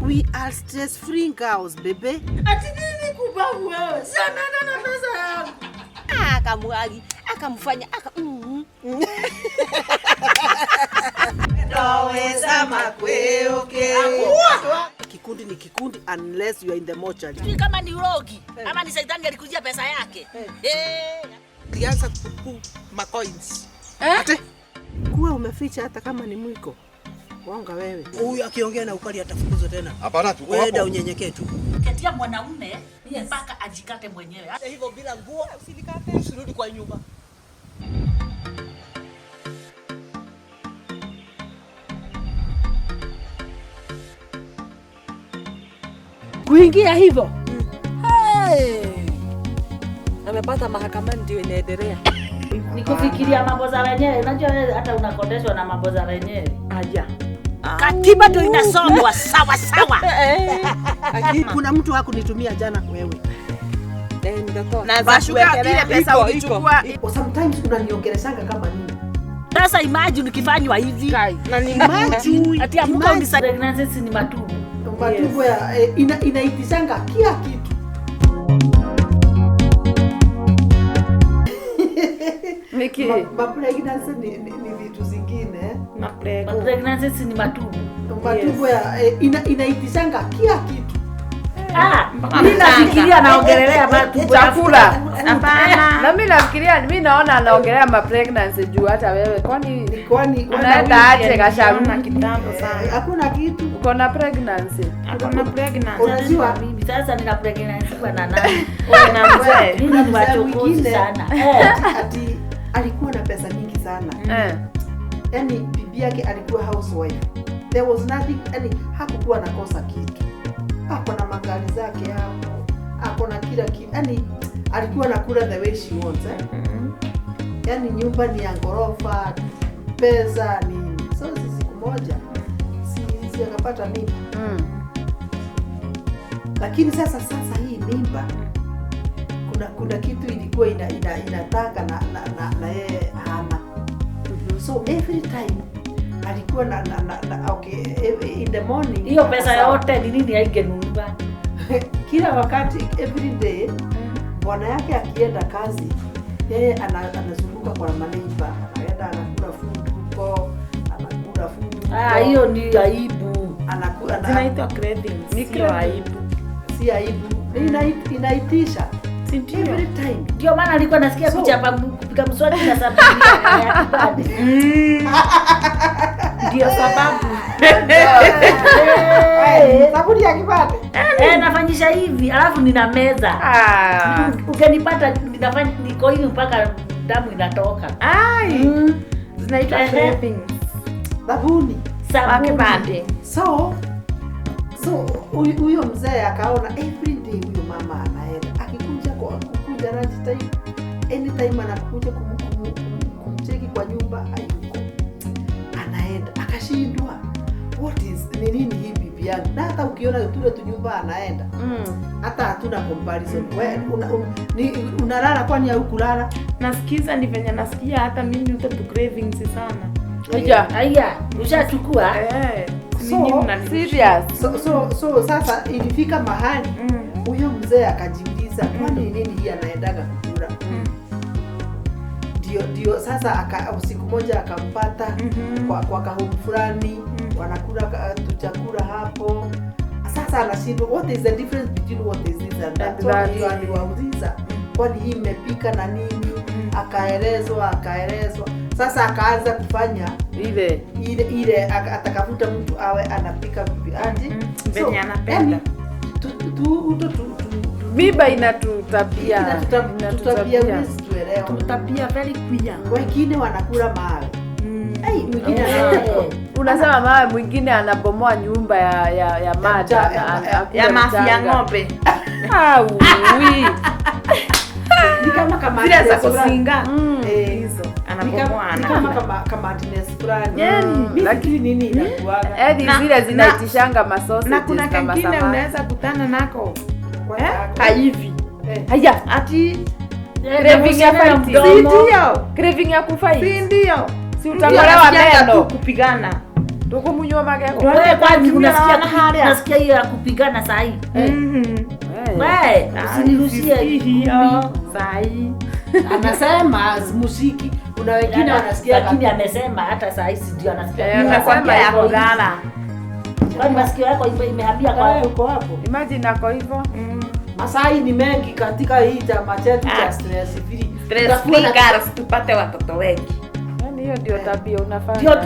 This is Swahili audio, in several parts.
We are stress free girls, baby. Ati nini kubabu wewe? Si anaenda na pesa yangu. Akamwagi, akamfanya aka Kikundi ni kikundi unless you are in the mortuary. Sijui kama ni urogi ama ni shetani alikujia pesa yake. Eh. Nilianza kupu macoins. Ate. Kuwa umeficha hata kama ni mwiko. Wonga wewe. Huyu akiongea na ukali atafukuzwa tena. Hapana, tuko Wewe hapo. unyenyekee tu. Ketia mwanaume mpaka ajikate mwenyewe. Hivyo bila nguo usirudi kwa nyumba. Kuingia hivyo. Hey! Amepata mahakamani ndio inaendelea. Ni kufikiria mambo za wenyewe. Unajua wewe hata unakondeshwa na mambo za wenyewe. Aja. Katiba ndio inasomwa sawa sawa. Kuna mtu hakunitumia jana wewe. Na Bashuka ile pesa ulichukua. Sometimes unaniongeleshanga kama nini? Sasa imagine ukifanywa hivi. Na ni Imagine. Ati amuka Imagine. unisa pregnancy ni matumbo. Matumbo ya inaitishanga kila kitu. Niki. Ma pregnancy ni vitu zingine. Pregnancy ni matumbo. Matumbo ya inaitishanga kila kitu. Ah, mimi nafikiria naongelelea matumbo. Chakula. Hapana. Na mimi nafikiria, mimi naona anaongelea ma pregnancy juu hata wewe kwani Kwani unaenda aje Gasharu? Kitambo sana. Hakuna kitu. Uko na pregnancy? Hakuna pregnancy. Unajua Mimi sasa nina pregnancy na nani? Wewe na mzee. Mimi ni mzee wachokozi mwingine sana. ati alikuwa na pesa nyingi sana. Yaani bibi yake alikuwa housewife. There was nothing, yani hakukuwa na kosa kitu. Ako na magari zake hapo. Ako na kila kitu. Yani alikuwa anakula the way she wants, eh? Yaani nyumba ni ya ghorofa, pesa nini. So siku moja si akapata mimba. Lakini sasa hii mimba kuna kitu ilikuwa inataka na yeye hana. So every time alikuwa na okay, in the morning Hiyo pesa yote ni nini haingenunua? Kila wakati every day bwana yake akienda kazi yeye anazunguka kwa maneiba, anaenda anakula food huko, anakula food huko. Ah, hiyo ni aibu. Anakula Zinaitwa cravings. Ni Sio aibu. Si aibu. Inaitisha. Si ndio? Every time. Ndio maana alikuwa nasikia kuchapa kupiga mswaki na sabuni ya kibande. Ndio sababu. Sabuni ya kibande. Nafanyisha hivi alafu nina meza. Ukinipata ninafanya niko hivi mpaka damu inatoka. Ai. Zinaitwa cravings. Sabuni. Sabuni. Kibande. So huyo mzee akaona every day huyo mama anaenda akikuja kukuja lunch time, anytime anakuja kumcheki kwa nyumba hayuko. Anaenda akashindwa. What is ni nini hii bibi yangu? Na hata ukiona tule tu nyumba anaenda. Hata hatuna comparison. Wewe unalala kwani haukulala? Nasikiza ni venye nasikia hata mimi uta tu cravings sana. Haya, ushachukua? So, serious. So sasa ilifika mahali huyo mzee akajiuliza kwani nini hii anaendaga kukula? Ndio sasa usiku moja akampata kwa kahome fulani, wanakula tuchakula hapo. Sasa anashindwa what is the difference between what is this and that. So ndio aliwauliza kwani hii imepika na nini? Akaelezwa. Sasa akaanza kufanya ile atakafuta mtu awe anapika aje. Venye anapenda. Mimba inatutapia. Inatutapia tuelewa. Tutapia very queer. Wengine wanakula mawe. Ai, mwingine unasema mawe, mwingine anabomoa nyumba ya mada ya mafia ng'ombe. Ah, ui. Ni kama zile za kusinga. Hizo. Anabomoa Ni kama madness fulani. Yaani, lakini nini inakuaga? Yaani zile zinaitishanga masosi. Na kuna kingine unaweza kutana nako. Hivi. Haya, ati craving ya fight. Ndio. Craving ya kufight. Si ndio? Si utangolewa meno. Kupigana. Tukumunywa magego. Wewe kwani unasikia Naona haria. Unasikia hiyo ya kupigana saa hii? Wewe usinirushie Hiyo sai. Anasema musiki kuna wengine wanasikia lakini amesema hata saa hii ndio anasikia. Eh, anasema ya kulala. Kwani masikio yako imehamia kwa uko hapo. Imagine ako hivyo. Masai ni mengi katika hii chama chetu cha stress free. Stress free girls tupate watoto wengi. Yaani hiyo ndio tabia unafanya. Ndio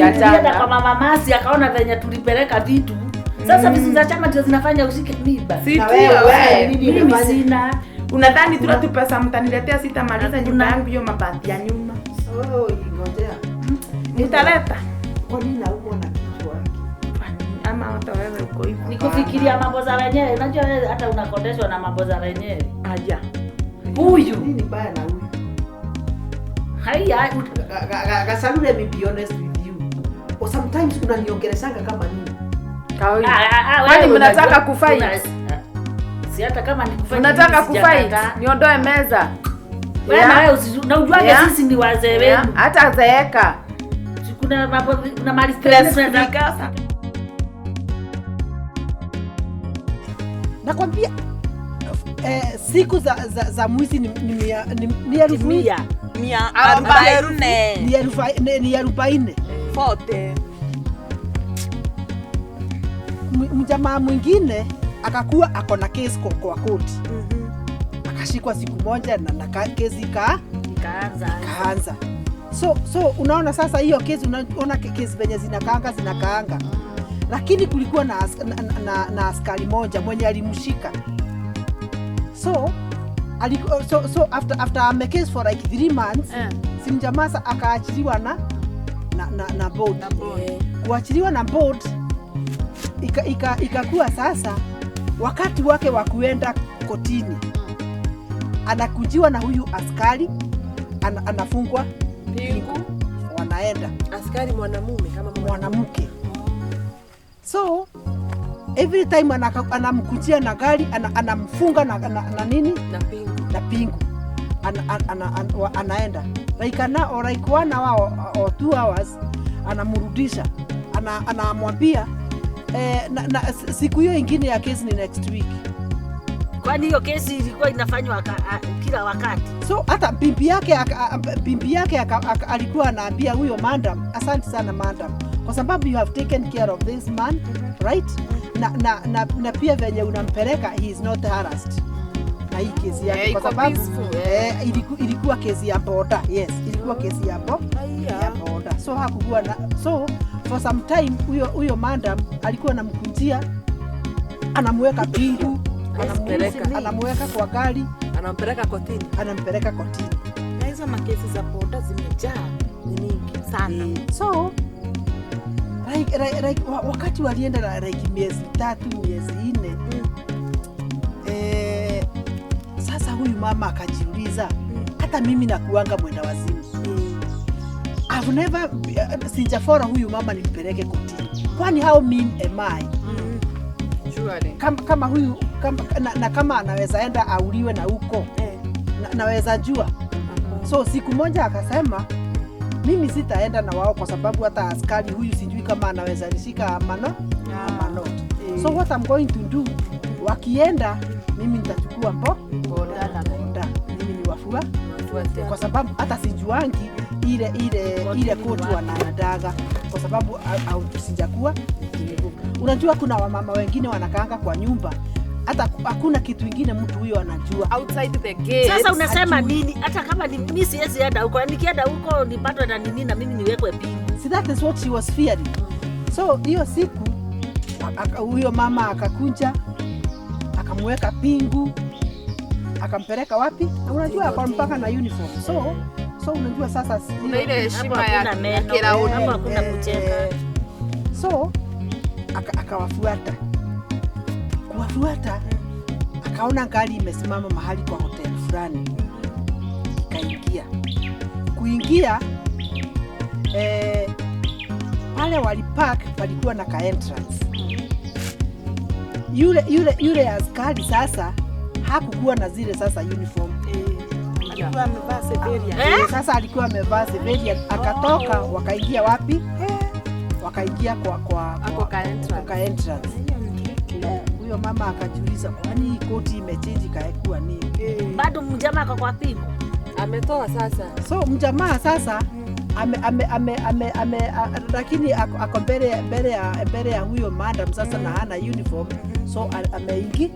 tulienda kwa mama Masi akaona venye tulipeleka vitu. Sasa vitu za chama ndio zinafanya ushike mimba. Si Na tu wewe, wewe. Mimi sina. Unadhani tula tu pesa mtaniletea sitamaliza nyumba yangu hiyo mabati ya nyuma. Oh, ingojea. Nitaleta. Kwa nini naumwa na kichwa? Ama hata wewe uko hivyo. Nikufikiria mambo za wenyewe. Unajua wewe hata unakondeshwa na mambo za wenyewe. Aja. Huyu. Nini baya na huyu? Haya Gasalu, let me be honest with you. Or sometimes unaniongeleshanga kama nini? Kawaida. Kwani mnataka kufight? Si hata kama ni kufight. Mnataka kufight? Niondoe meza. Wewe na wewe na ujuage sisi ni wazee wenu. Hata zeeka. Kuna mambo kuna mali stress free. Nakwambia siku za mwizi ni mia ni 40. 40. Mjamaa mwingine akakuwa ako na kesi kwa koti. Akashikwa siku moja na kesi ikaanza. So unaona sasa hiyo kesi, unaona kesi venye zinakaanga. Lakini kulikuwa na askari moja mwenye alimshika. So after a case for like 3 months, simjamaa akaachiliwa na board. Kuachiliwa na board ikakuwa sasa wakati wake wa kuenda kotini. Anakujiwa na huyu askari, anafungwa pingu, wanaenda. Askari mwanamume kama mwanamke. So every time anamkujia na gari, anamfunga na nini? Na pingu. Anaenda. Like an or like 1 hour or 2 hours anamrudisha. Anamwambia na siku hiyo ingine ya kesi ni next week. Kwani hiyo kesi ilikuwa inafanywa kila wakati? So hata bibi yake alikuwa anaambia huyo madam, asante sana madam, kwa sababu you have taken care of this man, right? Na pia venye unampeleka, he is not harassed. Na hii kesi yake kwa sababu ilikuwa kesi ya boda. Yes, ilikuwa kesi ya boda. So hakukuwa na, so for some time huyo madam alikuwa anamkunjia, anamweka pingu, anamweka kwa gari, anampeleka kotini. Na hizo makesi za boda zimejaa, ni mingi sana. So like wakati walienda like miezi 3, miezi 4, sasa huyu mama akajiuliza, hata mimi nakuanga mwenda wazimu. I've never sijafora huyu mama nimpeleke kotini. Kwani how mean am I? Surely. Kama huyu na kama anaweza enda auliwe na huko. Naweza jua. So siku moja akasema mimi sitaenda na wao kwa sababu hata askari huyu sijui kama anaweza nishika ama no. Ama not. So what I'm going to do, wakienda mimi nitachukua boda. Mimi ni wafua. Kwa sababu hata sijuangi ile koti wanadaga kwa sababu sijakuwa. Unajua kuna wamama wengine wanakaanga kwa nyumba hata hakuna kitu kingine mtu huyo anajua outside the gate. Sasa unasema nini? Hata kama ni mimi siwezi enda huko, nikienda huko nipatwe na nini na mimi niwekwe pingu. See, that is what she was fearing. So hiyo siku huyo mama akakunja, akamweka pingu, akampeleka wapi? Na unajua kwa mpaka na uniform. So unajua sasa kuna ile heshima ya kila mtu, hapo hakuna kucheka. So akawafuata. Kuwafuata akaona gari imesimama mahali kwa hotel fulani. Ikaingia. Kuingia pale walipark palikuwa na ka entrance. Yule askari sasa hakukuwa na zile sasa uniform. Alikuwa amevaa civilian. Sasa alikuwa amevaa civilian, akatoka wakaingia wapi? Wakaingia kwa Ako ka entrance. Ka entrance. Huyo mama akajiuliza, kwani hii koti imechange ikaekuwa nini? Bado mjamaa ako kwa pingu. Ametoa sasa. So mjamaa sasa ame ame ame ame ame lakini ako mbele ya huyo madam sasa na hana uniform, so ameingia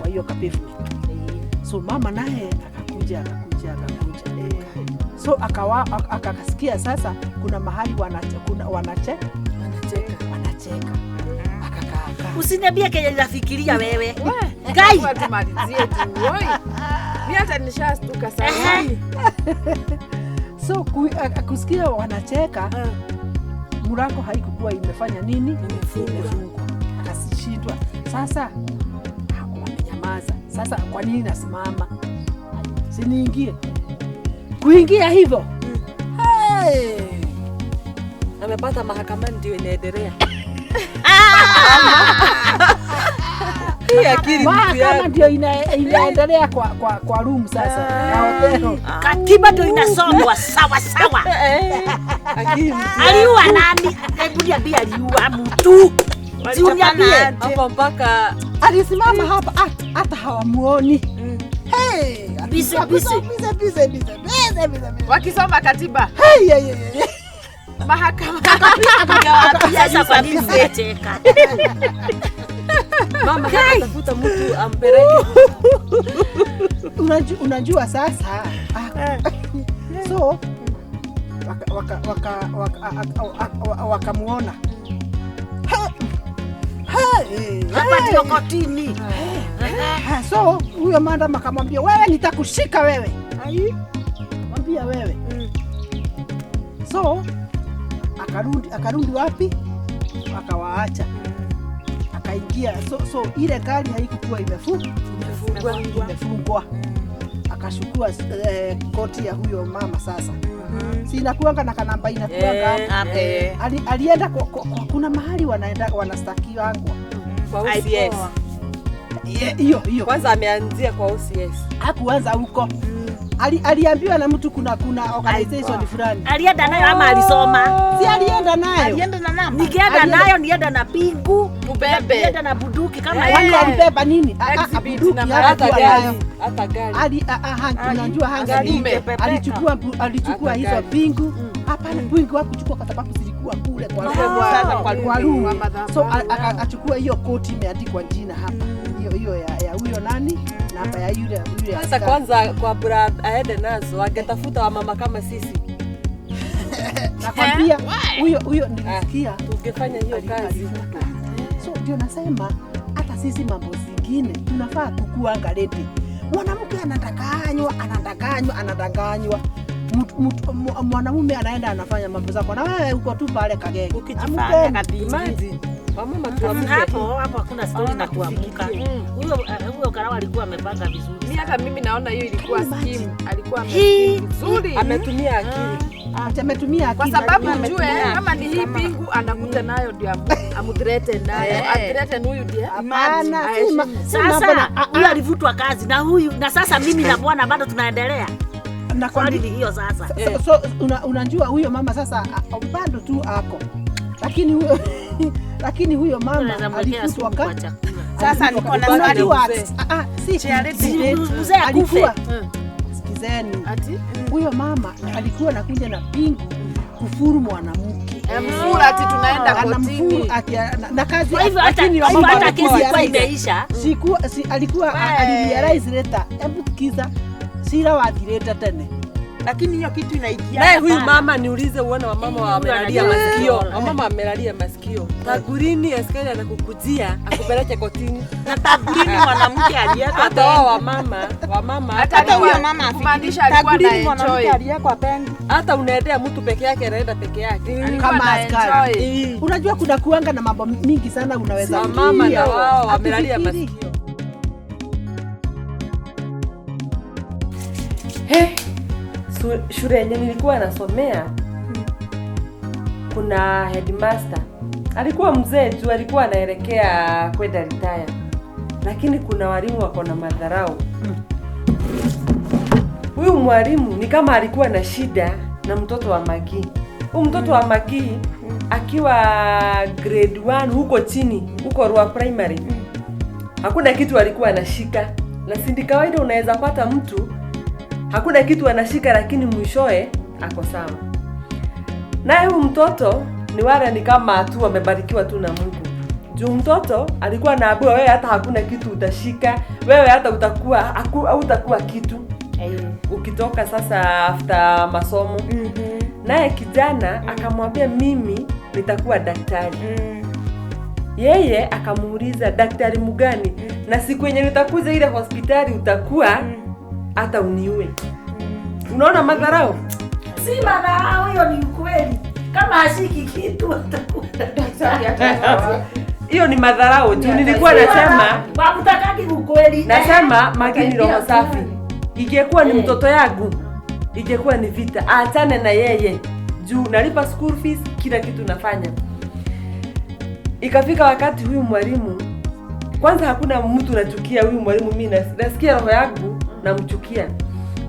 kwa hiyo pavement. So mama naye akakuja. So akasikia sasa kuna mahali wanacheka. Akakaa. Usiniambie kenye ninafikiria wewe. Guy, Tumalizie tu. Oi. Mimi hata nishastuka sana. So kusikia wanacheka, mlango haikukuwa imefanya nini? Imefungwa. Akashindwa. Sasa wamenyamaza. Sasa kwa nini nasimama? Siniingie. Kuingia hivyo. Hey! Amepata mahakamani ndio inaendelea. Mahakama ndio inaendelea kwa room sasa. Ya hotel. Katiba ndio inasomwa sawa sawa. Aliua nani? Hebu niambie aliua mtu. Si uniambie. Hapo mpaka alisimama hapa hata hawamuoni. Hey, Bise. Wakisoma katiba. Hey. Mahakama. Sasa kwa nini unacheka? Mama hatafuta mtu ampeleke. Unajua sasa. So wakamuona. Hapa ndio kotini. So huyo madam akamwambia, wewe nitakushika wewe. Mwambia wewe. So akarudi wapi? Akawaacha. Akaingia. So ile gari haikuwa imefungwa. Akashukua koti ya huyo mama sasa. Si inakuanga na kanamba inakuanga. Alienda kuna mahali wanaenda wanastakiwa kwa OCS. Hiyo. Kwanza ameanzia kwa OCS. Hakuanza huko. Aliambiwa na mtu kuna organization fulani. Alienda nayo ama alisoma? Si alienda nayo. Alienda na namba. Nikienda nayo nienda na pingu, ubebe. Nienda na bunduki kama yeye. Alibeba nini? Bunduki hata gari. Hata gari. Unajua hanga alichukua hizo pingu. Hapana, pingu hakuchukua kwa sababu zilikuwa kule kwa room. So akachukua hiyo koti imeandikwa jina hapa. Hiyo ya huyo nani? Namba ya yule. Sasa kwanza kwa bra aende nazo angetafuta wamama kama sisi. Nakwambia huyo nilisikia tungefanya hiyo kazi. So ndio nasema hata sisi mambo zingine tunafaa kukuangalia. Mwanamke anadanganywa. Mwanamume anaenda anafanya mambo zako na wewe uko tu pale kagenge. Ukijifanya kabisa. Mama tuamke. Hapo hakuna story na kuamka. Huyo karawa alikuwa amepanga vizuri. Mimi hata mimi naona hiyo ilikuwa scheme. Alikuwa amepanga vizuri. Ametumia akili. Ametumia akili. Kwa sababu ujue kama ni hii pingu anakuta nayo ndio amthreaten nayo. Athreaten huyu ndiye. Hapana. Sasa huyu alivutwa kazi na huyu na sasa mimi na bwana bado tunaendelea. Na kwa nini hiyo sasa? So unajua huyo mama sasa bado tu ako. Lakini huyo mama alifutwa kazi. Sasa niko na swali. Si mzee akufe. Sikizeni. Huyo mama alikuwa anakuja na pingu kufuru mwanamke. Mfuru ati tunaenda kotini. Na kazi. Kwa hivyo hata kesi kwa imeisha. Alikuwa alirealize later. Hebu kiza sira wathirete tene. Lakini hiyo kitu inaikia. Naye huyu mama niulize, uone wamama wamelalia masikio. Wamama wamelalia masikio. Tagurini askari anakukujia akupeleke kotini. Na tagurini mwanamke aliyeko hata wao wamama hata huyo mama kumaanisha alikuwa na enjoy. Aliyeko pengi. Hata unaendea mtu peke yake anaenda peke yake. Kama askari. Unajua kuna kuanga na mambo mingi sana unaweza. Wamama na wao wamelalia masikio. Hey. Shule yenye nilikuwa nasomea kuna headmaster alikuwa mzee tu, alikuwa anaelekea kwenda retire, lakini kuna walimu wako na madharau. Huyu mwalimu ni kama alikuwa na shida na mtoto wa Magi. Huyu mtoto wa Magi Akiwa grade 1 huko chini, huko Rua Primary. Hakuna kitu alikuwa anashika. Na si kawaida unaweza pata mtu hakuna kitu anashika lakini mwishoe ako sawa. Naye huyu mtoto ni wale ni kama tu wamebarikiwa tu na Mungu. Juu mtoto alikuwa anaambiwa wewe hata hakuna kitu utashika, wewe hata utakuwa hautakuwa kitu ukitoka sasa after masomo. Naye kijana akamwambia mimi nitakuwa daktari. Yeye akamuuliza daktari mgani? Na siku yenye nitakuja ile hospitali utakuwa hata uniue. Unaona madharau? Si madharau, hiyo ni ukweli. Kama hashiki kitu atakuwa Daktari atakuwa. Hiyo ni madharau. Juu nilikuwa nasema wakutakaki ukweli. Nasema Magi ni roho safi. Ingekuwa ni mtoto yangu, ingekuwa ni vita. Aachane na yeye. Juu nalipa school fees, kila kitu nafanya. Ikafika wakati huyu mwalimu, kwanza hakuna mtu nachukia huyu mwalimu, mimi nasikia roho yangu namchukia.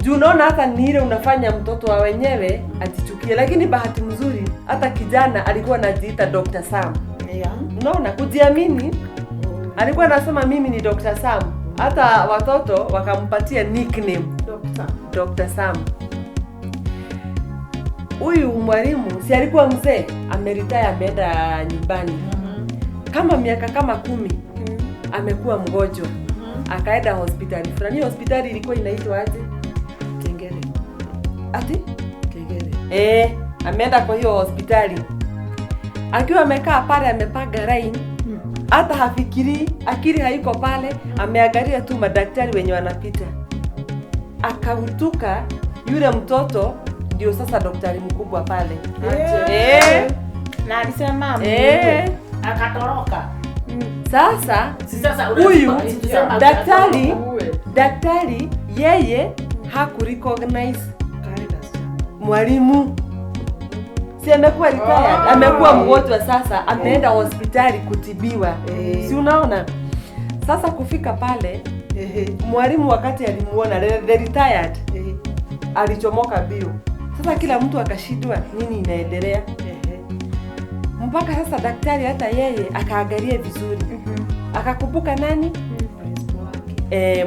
Juu unaona hata ni ile unafanya mtoto wa wenyewe ajichukie, lakini bahati mzuri hata kijana alikuwa anajiita Dr. Sam. Yeah. Unaona kujiamini, alikuwa anasema mimi ni Dr. Sam. Hata watoto wakampatia nickname Dr. Sam. Huyu mwalimu si alikuwa mzee, ameretire, ameenda nyumbani. Kama miaka kama 10 amekuwa mgonjwa. Akaenda hospitali fulani. Hiyo hospitali ilikuwa inaitwa aje? Kengere. Ati? Kengere. Ameenda kwa hiyo hospitali. Akiwa amekaa pale amepaga line. Hata hafikiri, akili haiko pale, ameangalia tu madaktari wenye wanapita. Akautuka yule mtoto ndio sasa daktari mkubwa pale. Na alisema akatoroka. Sasa huyu daktari yeye hakurecognize mwalimu. Si amekuwa retired, amekuwa mgonjwa sasa, ameenda hospitali kutibiwa. Si unaona? Sasa kufika pale, mwalimu wakati alimuona the retired, alichomoka bio. Sasa kila mtu akashindwa nini inaendelea. Mpaka sasa daktari hata yeye akaangalia vizuri. Akakumbuka nani?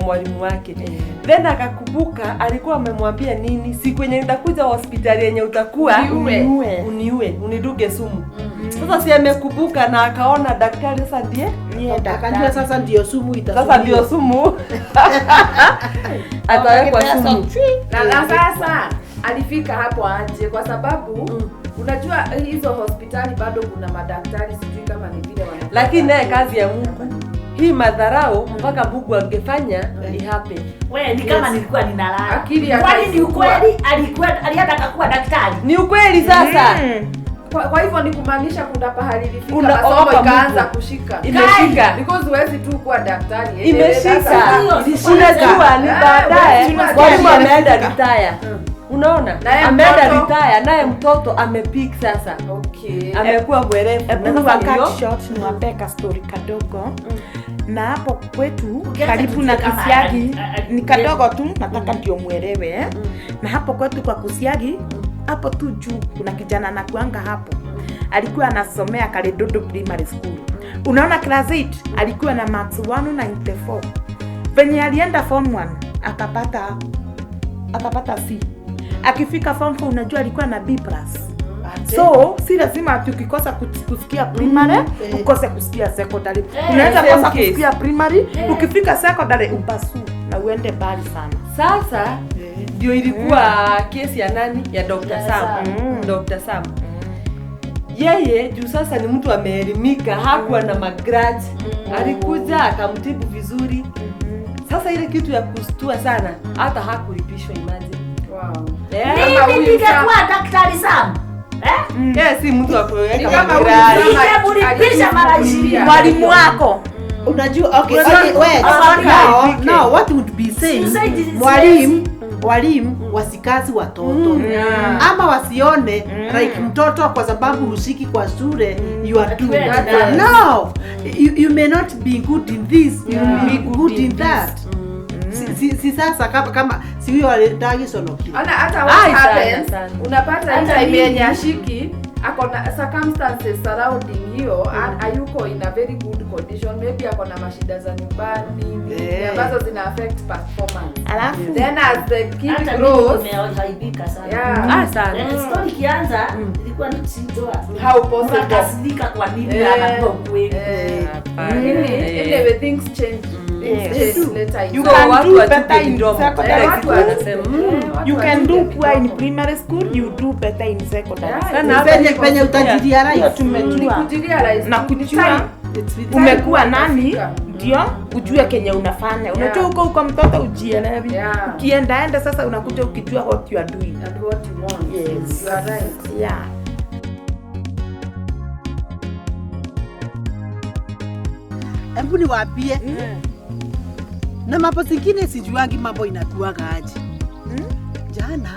Mwalimu wake. Then akakumbuka alikuwa amemwambia nini? Siku yenye nitakuja hospitali yenye utakuwa uniue, uniduge sumu. Sasa si amekumbuka na akaona daktari sasa ndiye akajua sasa ndio sumu itakuwa. Sasa ndio sumu. Atawekwa sumu. Na sasa alifika hapo aje kwa sababu unajua hizo hospitali bado kuna madaktari, sijui kama ni vile wanafanya. Lakini naye kazi ya Mungu hii madharau mpaka Mungu angefanya ihape. Wewe ni kama nilikuwa ninalala. Kwani ni ukweli alikuwa alienda akakuwa daktari? Ni ukweli sasa. Kwa hivyo ni kumaanisha kuna pahali ilifika masomo ikaanza kushika. Imeshika. Because huwezi tu kuwa daktari. Imeshika. Unajua ni baadaye mwalimu ameenda retire. Unaona? Ameenda retire naye mtoto amepick sasa. Okay. Amekuwa mwerevu. Hebu cut short niwapeka story kadogo. Na hapo kwetu karibu na Kusiagi ni kadogo tu, nataka ndio muelewe. Na hapo kwetu kwa Kusiagi hapo tu juu kuna kijana anakuanga hapo. Alikuwa anasomea Kaledodo Primary School. Unaona class 8 alikuwa na marks 194. Venye alienda form 1 akapata C. Akifika form 4 unajua alikuwa na B+. So si lazima ukikosa kusikia primary ukose kusikia secondary. Unaweza kosa kusikia primary, ukifika secondary upasu na uende mbali sana. Sasa ndio ilikuwa kesi ya nani? Ya Dr. Sam. Dr. Sam. Yeye juu sasa ni mtu ameelimika, hakuwa na magrudge. Alikuja akamtibu vizuri. Sasa ile kitu ya kustua sana, hata hakulipishwa, imagine. Wow. Mimi ningekuwa Daktari Sam. Yeye si mtu wa kuweka magrudge. Ningemlipisha mara 20. Mwalimu wako. Unajua, okay, wait. Now what would be saying? Mwalimu wasikazi watoto. Ama wasione like mtoto kwa sababu hushiki kwa shule you are doing. No, you may not be good in this, you will be good in that. Si sasa kama si huyo alidagi sonoki. Ana hata what happens unapata hata yenye ashiki Ako na circumstances surrounding hiyo, hayuko in a very good condition, maybe ako na mashida za nyumbani ambazo zina affect performance. Alafu then as the kid Hata mimi grows, nimeaibika sana. yeah. Ah, sana. Story ikianza ilikuwa ni shida. How possible? Unakasirika kwa nini anaambiwa ukweli? Anyway, things change. Things change later in You So, can watu do watupe better in midomo. secondary Watu school. wanasema, You can do poor in primary school, you do better in secondary. Yeah. Sana hapa Penye penye utajirealize. Hiyo tumejua. Kujirealize Na tu, ni kujua time. umekuwa nani Utafika. ndio ujue kenye unafanya. Unajua huko huko mtoto ujielewi. Yeah. Ukiendaenda sasa unakuja ukijua what you are doing. And what you want. Yes. You are right. Yeah. Hebu niwaambie. Na mambo zingine sijuangi mambo inakuwaga aje. Jana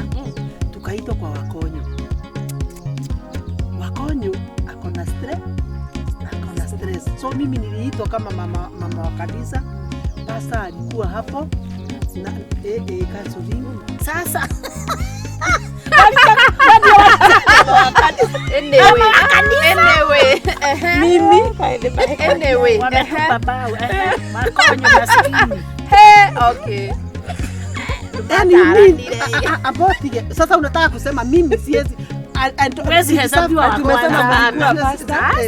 tukaitwa kwa Wakonyo. Wakonyo ako na stress, ako na stress. So mimi niliitwa kama mama wa kanisa. Pastor alikuwa hapo na counseling. Sasa Anyway. Mimi Anyway. wametupa bao Makonyo maskini. Hey, okay. Yaani mimi abotige. Sasa unataka kusema mimi siwezi Huwezi hesabiwa wa kwanza.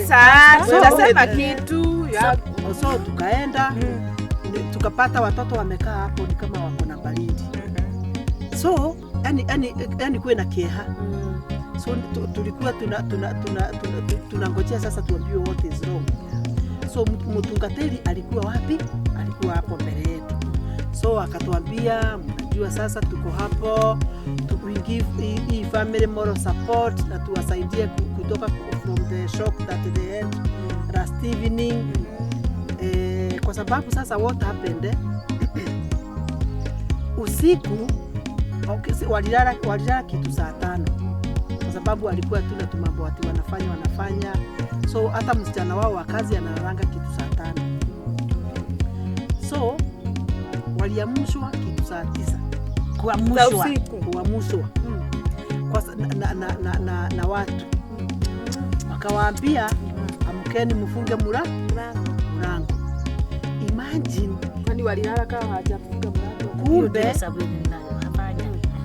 Sasa tutasema kitu ya So tukaenda tukapata watoto wamekaa hapo ni kama wako na baridi. So yani kuwe na keha. So tulikuwa tunangojea sasa tuambiwe what is wrong. So mtungateli alikuwa wapi? Alikuwa hapo mbele yetu. So akatuambia mnajua sasa tuko hapo to give hii family moral support na tuwasaidie kutoka from the shock that they had last evening. Kwa sababu sasa what happened usiku okay, walilala kitu saa 5 kwa sababu walikuwa tu na tumambo watu wanafanya. So hata msichana wao wa kazi analalanga kitu saa 5. So waliamshwa kitu saa 9 kuamshwa kwa na watu wakawaambia amkeni mfunge mlango. Imagine kwani walilala kama hawajafunga mlango.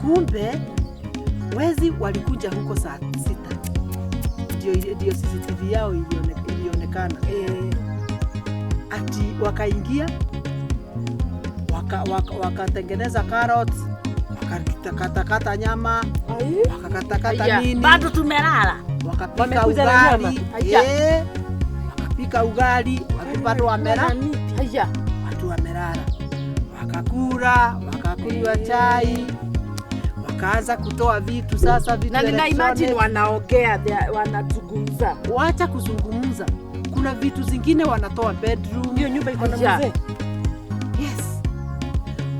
Kumbe wezi walikuja huko saa 6. Ndio CCTV yao ilionekana. Ati wakaingia wakatengeneza carrots, wakakatakata nyama, wakakatakata nini. Bado tumelala. Wakapika ugali. Wakapika ugali, watu bado wamelala. Watu wamelala. Wakakula, wakakunywa chai. Wakaanza kutoa vitu sasa vitu. Na nina imagine wanaongea, wanazungumza. Wacha kuzungumza. Kuna vitu zingine wanatoa bedroom. Hiyo nyumba iko na mzee. Yes.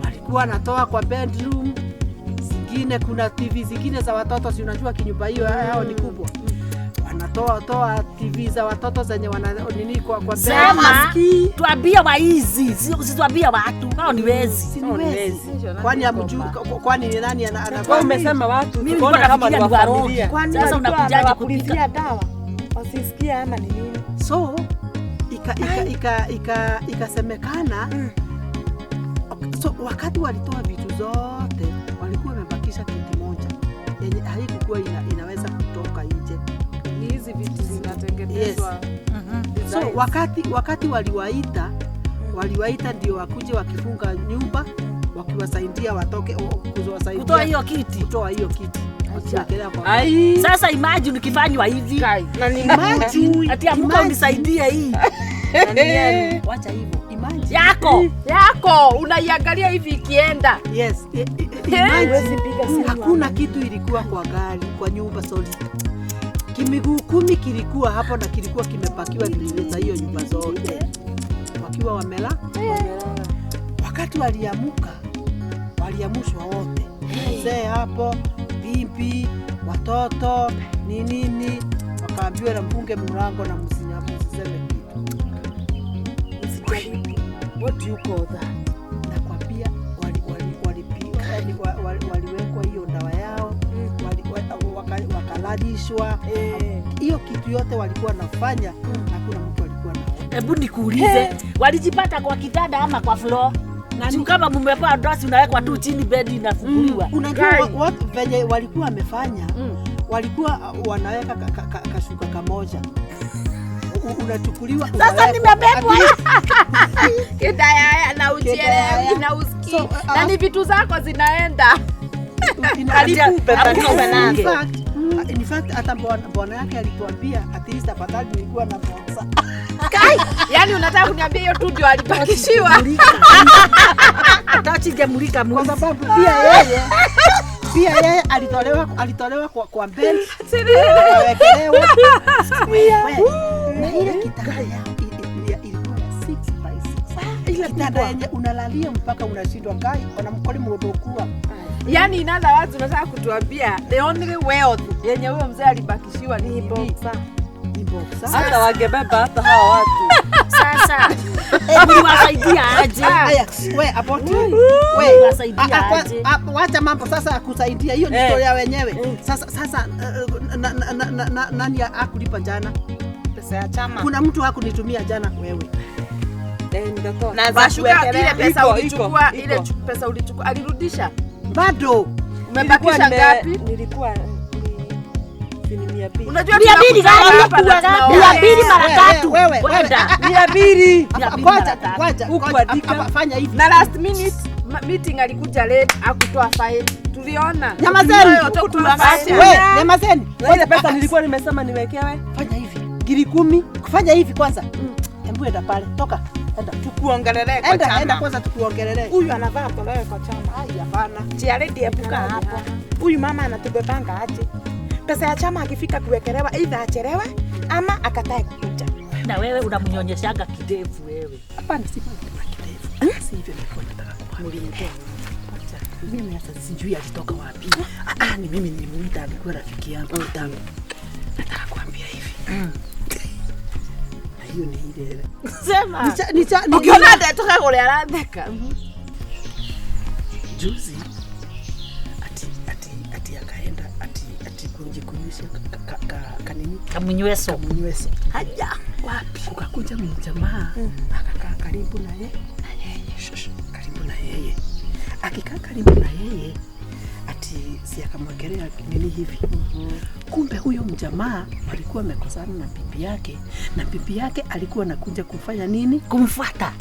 Walikuwa wanatoa kwa bedroom. Zingine kuna TV zingine za watoto, si unajua kinyumba hiyo yao ni kubwa. Wanatoa TV za watoto zenye wana nini kwa sema tuambie waizi, usituambie watu. Hao ni wezi. Kwani hamjui kwani ni nani ana umesema watu tunaona kama ni wa familia. Sasa unakujaje kupika dawa? Wasisikia ama ni nini? So ikasemekana so wakati walitoa vitu zote walikuwa wamebakisha kiti moja yenye haikuwa inaweza kutoka nje. Ni hizi vitu zinatengenezwa. Yes. So wakati waliwaita ndio wakuje wakifunga nyumba wakiwasaidia watoke kuwasaidia kutoa hiyo kiti. Kutoa hiyo kiti. Ai. Sasa imagine ukifanywa hivi. Na ni imagine ati amuka unisaidie hii. Wacha hivyo. Imagine. Yako unaiangalia hivi ikienda. Yes. Imagine hakuna kitu ilikuwa kwa gari, kwa nyumba sorry. Kimiguu 10 kilikuwa hapo na kilikuwa kimepakiwa vitu za hiyo nyumba zote. Wakiwa wamela. Wakati waliamuka, waliamushwa wote. Mzee hapo, bibi, watoto, nini, wakaambiwa na mfunge mlango na msiseme kitu. Msijaribu. What do you call that? Nakwambia waliwekwa hiyo dawa yao, wakalalishwa. Hiyo kitu yote walikuwa wanafanya, hakuna mtu alikuwa anaona. Hebu nikuulize, walijipata kwa kitanda ama kwa floor? Juu kama mumepewa dress unawekwa tu chini, bed inafunguliwa. Unajua venye walikuwa wamefanya, walikuwa wanaweka kashuka kamoja. Unachukuliwa. Sasa nimebebwa. Kidaya na ujielewi na usikii. Na ni vitu zako zinaenda. Karibu In fact hata bwana yake alituambia at least afadhali nilikuwa na boxer. Yaani unataka kuniambia hiyo tu ndio alibakishiwa? Atachingemulika kwa sababu pia yeye alitolewa kwa bench. Akawekelewa. Na ile kitanda yao ilikuwa 6x6. Ile kitanda yenye unalalia mpaka unashindwa kai, wanamkoli mrodokuwa. Yaani in other words unataka kutuambia the only wealth yenye huyo mzee alibakishiwa ni boxer. Ni boxer. Hata wangebeba hata hawa watu. Sasa uliwasaidia aje? Haya, we aboti. We uliwasaidia aje? Wacha mambo sasa ya kusaidia, hiyo ni story ya wenyewe. Sasa nani hakulipa jana? Pesa ya chama. Kuna mtu hakunitumia jana wewe. Na Bashuka ile pesa ulichukua, ile pesa ulichukua alirudisha? Bado. Umebakisha ngapi? Nilikuwa ni 200. Unajua 200 gani? 200 mara tatu. Wewe 200. Ngoja. Fanya hivi. Na last minute meeting alikuja late hakutoa file. Tuliona. Nyamazeni. Wewe nyamazeni. Ile pesa nilikuwa nimesema niwekewe. Fanya hivi. Ngiri 10. Kufanya hivi kwanza. Hebu enda pale. Toka. Enda tukuongelee kwa chama. Enda kwanza tukuongelee. Huyu anavaa tolewe kwa chama. Ai hapana. Jiaredi epuka hapo. Huyu mama anatubebanga aje? Pesa ya chama akifika kuwekelewa either achelewe ama akatae kukuja. Na wewe unamnyonyeshaga kidevu wewe. Hapana, si kidevu. Si hivyo nilikuwa nataka kuambia. Mimi hata sijui alitoka wapi. Ni mimi nilimuita, alikuwa rafiki yangu tangu. Nataka kuambia hivi. Na hiyo ni ile. Sema. Ukiona atatoka kule anatheka. Juzi ati akaenda ati kujikunyisha kanini? Kamunyweso. Haja wapi? Kukakuja mjamaa akakaa karibu na yeye. Karibu na yeye. Akikaa karibu na yeye ati si akamwekelea nini hivi. Kumbe huyo mjamaa alikuwa amekosana na bibi yake, na bibi yake alikuwa anakuja kufanya nini?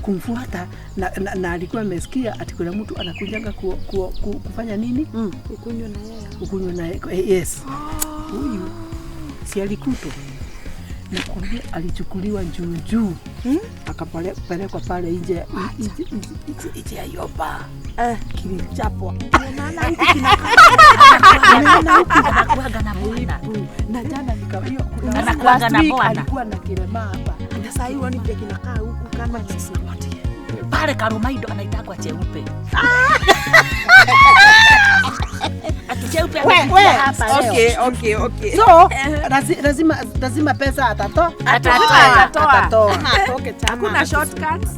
Kumfuata na alikuwa amesikia ati kuna mtu anakujanga kufanya nini? Kukunywa na yeye. Kukunywa na yeye. Yes. Huyu si alikutwa. Nakwambia alichukuliwa juu juu. Akapelekwa pale nje ya yoba. Kilichapwa. Unaona huku kinakaa. Unaona huku anakuaga na bwana. Na jana nikaambia kuna anakuaga na bwana. Alikuwa na kilema hapa. Na sasa hiyo ni kinakaa huku kama sisi. Pale Karumaido anaitagwa cheupe. Ati cheupe anakuja hapa leo. Okay. So, lazima pesa atatoa. Atatoa. Atatoa. Atoke chama. Hakuna shortcuts.